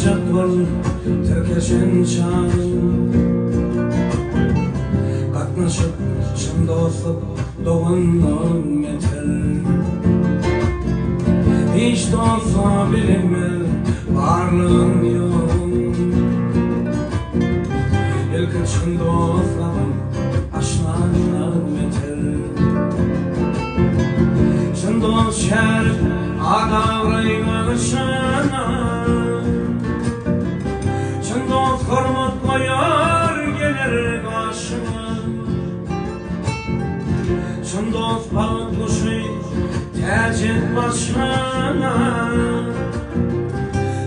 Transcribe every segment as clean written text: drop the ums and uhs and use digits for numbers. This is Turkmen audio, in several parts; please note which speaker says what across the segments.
Speaker 1: Gatnaşjak bol tirkeşen çagyň. Gatnaşyk çyn dostluk dogandan beter. Hiç dosta bilinmez barlygyň ýoguň. Ilki çyn dostlaryň aşnandan beter. Çyn dost şärik at-abraýyňa nyşana. Çyn dost hormat goýar geler gaşyňa. Çyn dost bagt guşy täç et başyňa.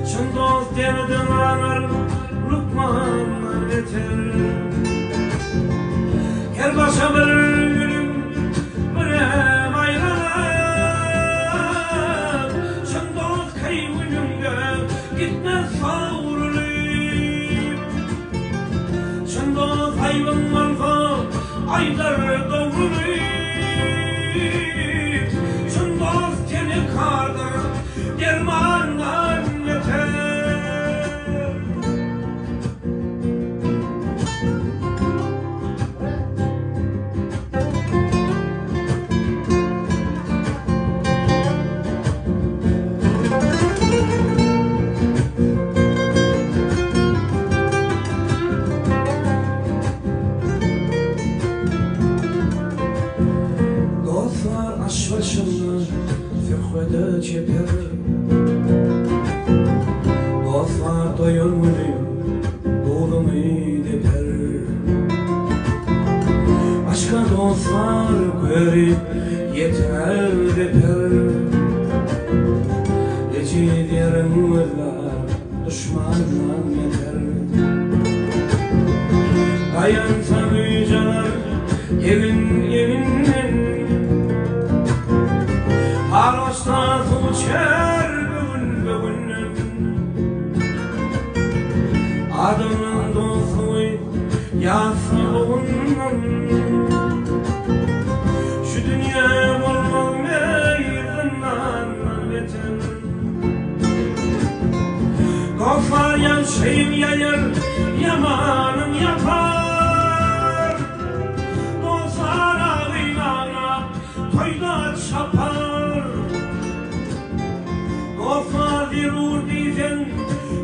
Speaker 1: Çyn dost derdiň alar lukmandan beter. Her başa bir günüň birem aýralyk. Çyn dost kyn günüňde gitmez sowrulyp. Çyn dost aýbyň bolsa aýdar dogruny. Çyn dost tenekardyr dermandan beter. Dostlar aş başynda söhbede çeper. Dostlar doýan güni duzuňy deper. Başga dostlar görüp ýeter zeper. Ejiz ýeriň gözlär duşmandan beter. Daýansa güýç alar egin-eginden. Halaşsa suw içer böwün-böwünden. Adamlaň dostlugy ýasy bogundan. Şu dünýe bolmaz meý zyndandan beter. Dostlar ýagşyň ýaýar, ýamanyň ýapar. Dostlar agyň aglap, toýda çapar. Dostlar zerur diýseň,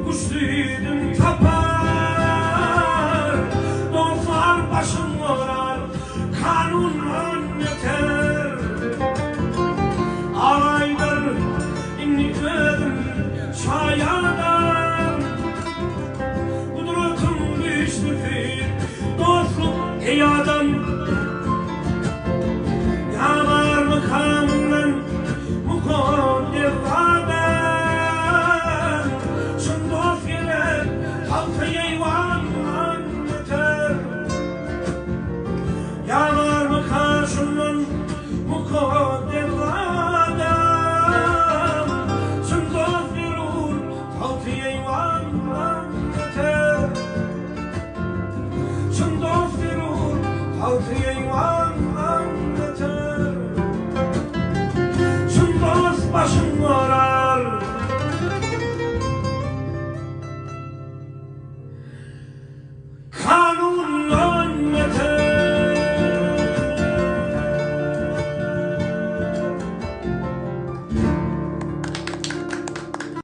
Speaker 1: güçlüdin tapar. Dostlar başyň gorar, kanundan beter. Agaýdyr, indi özüm şaýadam. Gudratyň güýçlüsi, dostluk eý adam. Ýa barmyka mundan mukaddes adam? Çyn dost gerek tagta eýwandan beter. Ýa barmyka şundan mukaddes adam? Çyn dost zerur tagty eýwandan beter. Çyn dost zerur tagty eýwandan beter. Çyn dost başyň gorar.